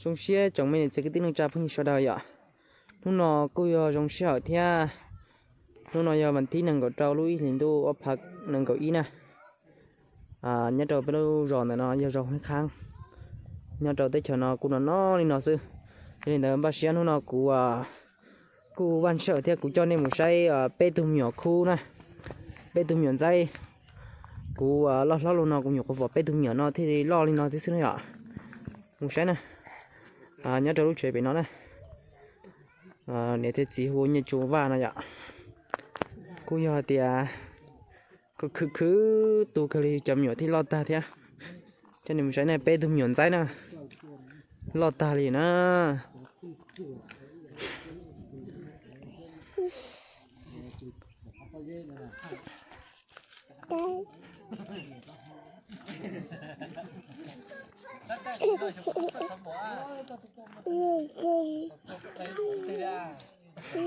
Zoo siab tsoom me niam txiv kwv tij neej tsa phooj ywg sawv daws yom. Hnub no kuj yog zoo sij hawm thiab. Hnub no yog vas thib nees nkaum rau lub ib hlis ntuj ob phav nees nkaum ib na. Nyob rau peb lub zos ntawm no yog zos Huab Qhaab. Nyob rau teb chaws no kuj no no li no xwb. Yog li ntawd npaj siab hnub no kuv kuj vaj sij hawm thiab kuv coj nej mus saib peb tug me nyuam khub na, peb tug me nyuam ntxaib. Kuv loj hlob los no kuv nyuam qhuav pom peb tug me nyuam no thiaj li loj li no thiab xwb na yom. Mus saib na. Nyob rau lub tsev pem no na, niam thiab txiv hu Nyiaj Tsu Vaj no yom. Kuj yog hais tias kuj khwv khwv tu kawg li cov me nyuam thiaj loj tag thiab. Coj nej mus saib na, peb tug me nyuam ntxaib na, loj tag li na.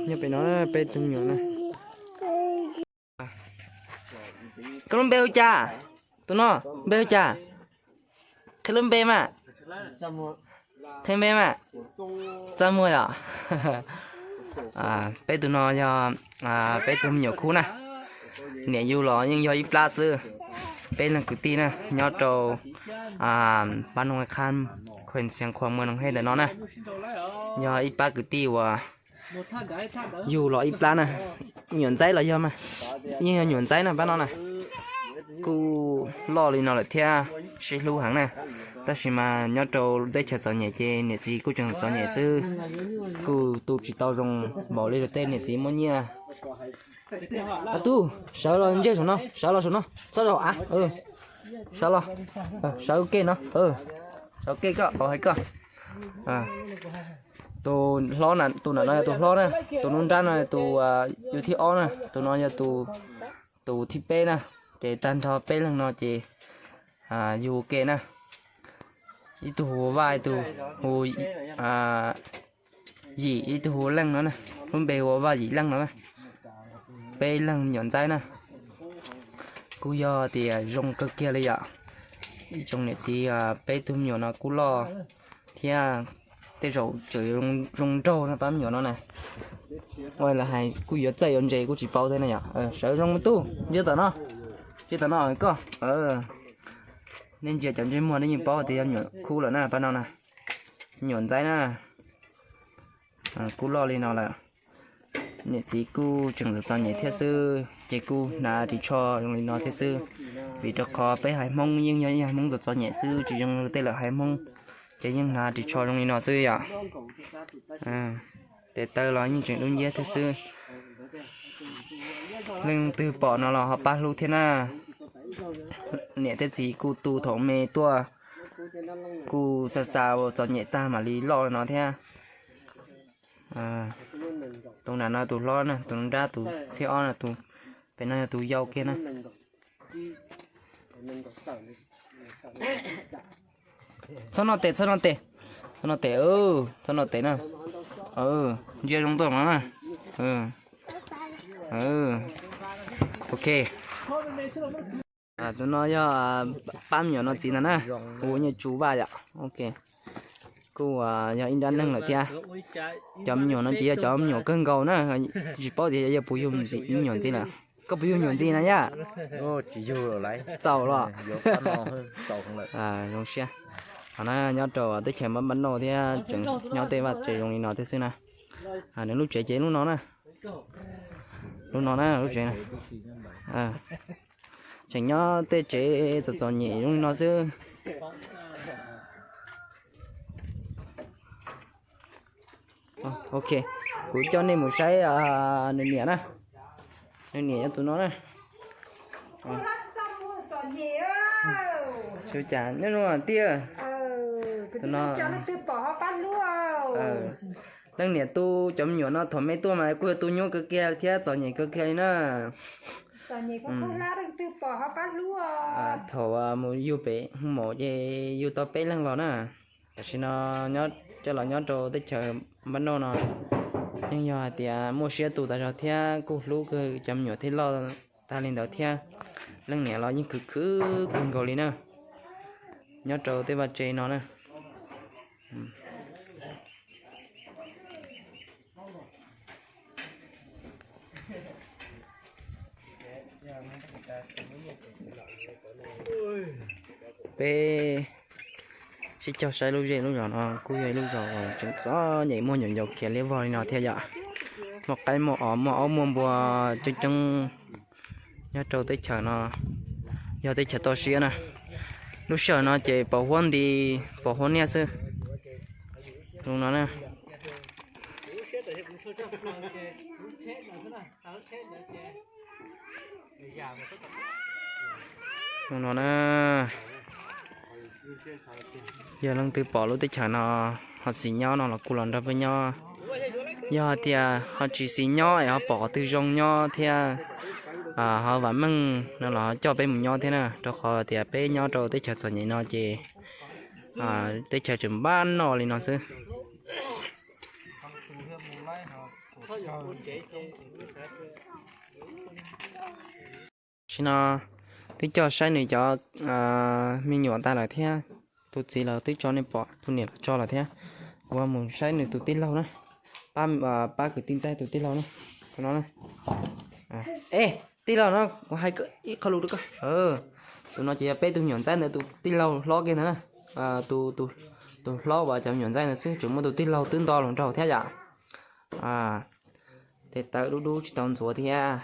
Nyob pem no peb tug me nyuam na. Koj lub npe hu cas? Tus no npe hu cas? Qhia lub npe mas. Qhia npe mas. Txaj Muag yom. Peb tus no yog peb tug me nyuam khub na. Niam yug los yeej yog ib plab xwb. Peb leeg kwv tij na, nyob rau Pab Noo Qhab, Khuem Xiav Khuam, Muas Noom Hej ntawm no na. Yog ib pab kwv tij uas yug los ib plab na. Nyuam ntxaib los yog mas, yeej yog nyuam ntxaib na pab no na. Kuj loj li no lawm thiab, sib hlub heev na. Tab sis mas nyob rau teb chaws txom nyem ces niam txiv kuj tseem txom nyem xwb, kuj tu tsis tau zoo npaum li luag tej niam txiv muaj nyiaj. A tub, sawv los ntseg saum no, sawv los saum no, txhob zaum av. Sawv los, sawv ke no, sawv ke koj, hais koj. Tus hlob, tus nram no yog tus hlob na, tus nruab nrab no yog tus yug thib ob na, tus no yog tus thib peb na. Ces tag nrho peb leeg no ces yug ke na. Ib tug hu Vaj, ib tug hu Yim, ib tug hu Leej no na. Lub npe hu Vaj Yim Leej no na. Peb leeg me nyuam ntxaib na. Kuj yog tias zoo kawg kiag li yom. Ib tsoom niam txiv, peb tug me nyuam no kuj loj thiab, tej zaum tseem zoo nraug no pab me nyuam no na. Ua lawv hais kuj yuav txawj yuav ntse kuj tsis paub thiab na yom. Sawv zoo me tub, ntsia tom no, ntsia tom no koj. Nej ntsia cov ntsej muag nej yeej paub tias yog me nyuam khub lawm na pab no na. Me nyuam ntxaib na. Kuj loj li no lawm. Niam txiv kuj tseem txom txom nyem thiab xwb ces kuj hnav ris tsho zoo li no thiab xwb. Vim rau qhov peb haiv Hmoob yeej yog ib haiv Hmoob txom txom nyem xwb, tsis zoo li tej lawm haiv Hmoob, ces yeej hnav ris tsho zoo li no xwb yom. Tes taw los yeej tseem dub nciab thiab xwb. Leej twg pom no los ho pab hlub thiab na. Niam thiab txiv kuj tu thaum me tuaj, kuj xa xa txom nyem tag mam li loj no thiab. Tus nram no tus hlob na, tus nruab nrab tus thib ob na, tus pem no yog tus yau kiag na. Txhob noj tes, txhob noj tes, txhob noj tes, txhob noj tes na. Ntsia zoo tuaj no na. Ok. Tus no yog pab me nyuam no txiv ntag na, hu Nyiaj Tsu Vaj yom. Ok, kuj yog ib nrab neeg lawm thiab. Cov me nyuam no ces yog cov me nyuam kawg nkaus na, tsis paub tias yog puas yug me nyuam ntxiv lawm. Koj puas yug me nyuam ntxiv na yaj? Txaus los. Zoo siab. Qhov no nyob rau teb chaws Npab Npab Nauj thiab tseem nyob tej vaj tsev zoo li no thiab xwb na. Nws lub tsev ces lub no na. Lub no na lub tsev na. Tseem nyob tej tsev txom txom nyem zoo li no xwb. Ok, kuv coj nej mus saib nws niam na. Nws niam yog tus no na. Xyov cas nyob zoo tiag. Tus no, leej niam tu cov me nyuam no thaum me tuaj mas kuj yog tu nyuaj kawg kiag thiab txom nyem kawg kiag li na. Thaum mus yug pem Hoo Maum ces yug tau peb leeg los na. Tam sim no coj los nyob rau teb chaws Npab Nauj no, yeej yog hais tias muaj siab tu tas zog thiab kuj hlub kawg cov me nyuam thiaj loj tag li ntawd thiab. Leej niam los yeej khwv khwv kawg nkaus li na, nyob rau tej vaj tse no na. Peb sib cog saib lub zej lub zos no kuj yog ib lub zos uas tseem txom nyem, muaj nyuam yaus khiav liab vog li no thiab yom. Muaj qaib muaj os, muaj aub muaj npua coob coob nyob rau teb chaws no, yog teb chaws toj siab na. Lub sij hawm no ces pos huab nti, pos huab niab xwb. Zoo no na. Zoo no na. Yog leej twg pom lub teb chaws no ho xis nyob no los kuj los nrog peb nyob. Yog hais tias ho tsis xis nyob es ho pom qhov twg zoo nyob thiab ho vam meej no los ho coj peb mus nyob thiab na, rau qhov tias peb nyob rau teb chaws txom nyem no ces teb chaws tseem npab noj li no xwb. Tam sim no twb coj saib nws cov me nyuam tag lawm thiab, tus txiv los twb tso nej pom, tus niam los tso lawm thiab. Kuv mus saib nws tus tij laug na, pab kwv tij ntxaib tus tij laug na, no. Es tij laug no kuv hais ib qho lus rau koj. Tus no ces yog peb tus me nyuam ntxaib ntawd tus tij laug hlob kiag ntawd na. Tus hlob uas cov me nyuam ntxaib ntawd xwb, tseem muaj tus tij laug twb nto los nraug thiab yom. Tes taw dub dub tsis tau ntxuav thiab.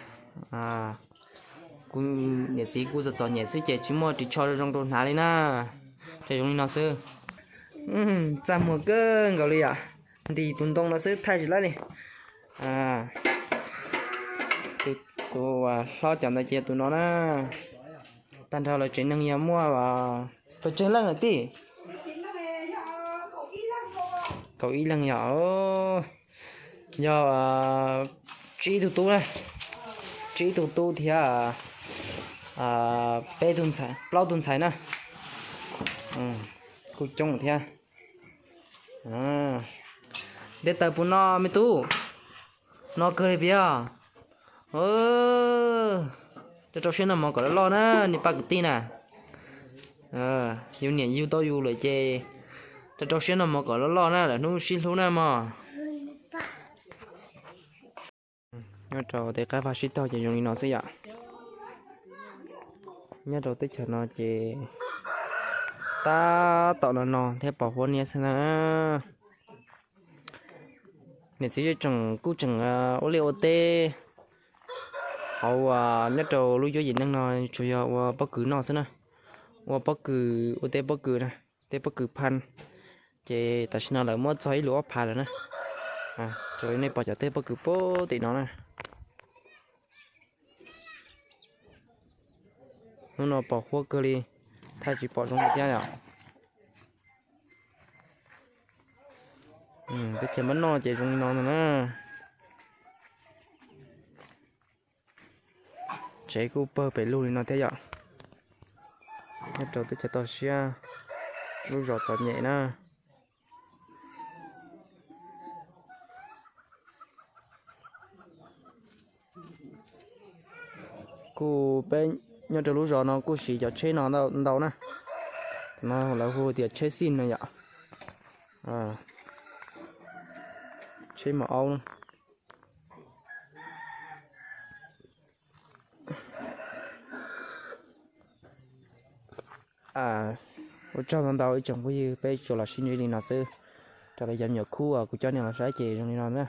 Kuv niam txiv kuj txom txom nyem xwb ces tsis muaj ris tsho zoo rau hnav li na. Ces zoo li no xwb. Txaj muag kawg nkaus li yom. Ntim tus ntoo no xwb thaij tsis laib li. Tus hlob cov ntawd ces yog tus no na. Tag nrho lawv tsev neeg yog muaj pes tsawg leej lawm tij? Kaum ib leeg yom. Yog tsib tug tub na, tsib tug tub thiab peb tug ntxhais, plaub tug ntxhais na. Kuj coob thiab. Nte taws puas no me tub? No kawg li puas yog? Rau rau siab noj mov kom loj loj na, nej pab kwv tij na. Yus niam yus tau yus lawm ces rau rau siab noj mov kom loj loj na, lwm hnub sib hlub na mog. Nyob rau tej qab vaj sib taug ces zoo li no xwb yom. Nyob rau teb chaws no ces tab tom no no thiab pos huab niab xwb na. Niam txiv tseem kuj tseem ua liaj ua teb hauv, nyob rau lub cuab yim neej no tsuas yog ua pob kws noj xwb na. Ua pob kws, ua teb pob kws na, teb pob kws phaj. Ces tam sim no lawv muab txog ib lus ob phav lawm na. Raws li nej pom cov teb pob kws puag tim no na. Hnub no pos huab kawg li, thaij tsis pom zoo li thiab yom. Teb chaws npab noj ces zoo li no ntag na. Tsev kuj pawg pem lug li no thiab yom. Nyob rau teb chaws toj siab, lub zos txom nyem na. Kuj peb nyob rau lub zos no kuj siv cov tsheb no ntau na. Tam no lawv hu tias tsheb xij no yom. Tsheb mos aub na. Ua tsaug ntau ntau ib tsoom phooj ywg, peb tsuas los sib ntsib li no xwb. Raws li cov me nyuam khub uas kuv coj nej los saib ces zoo li no na.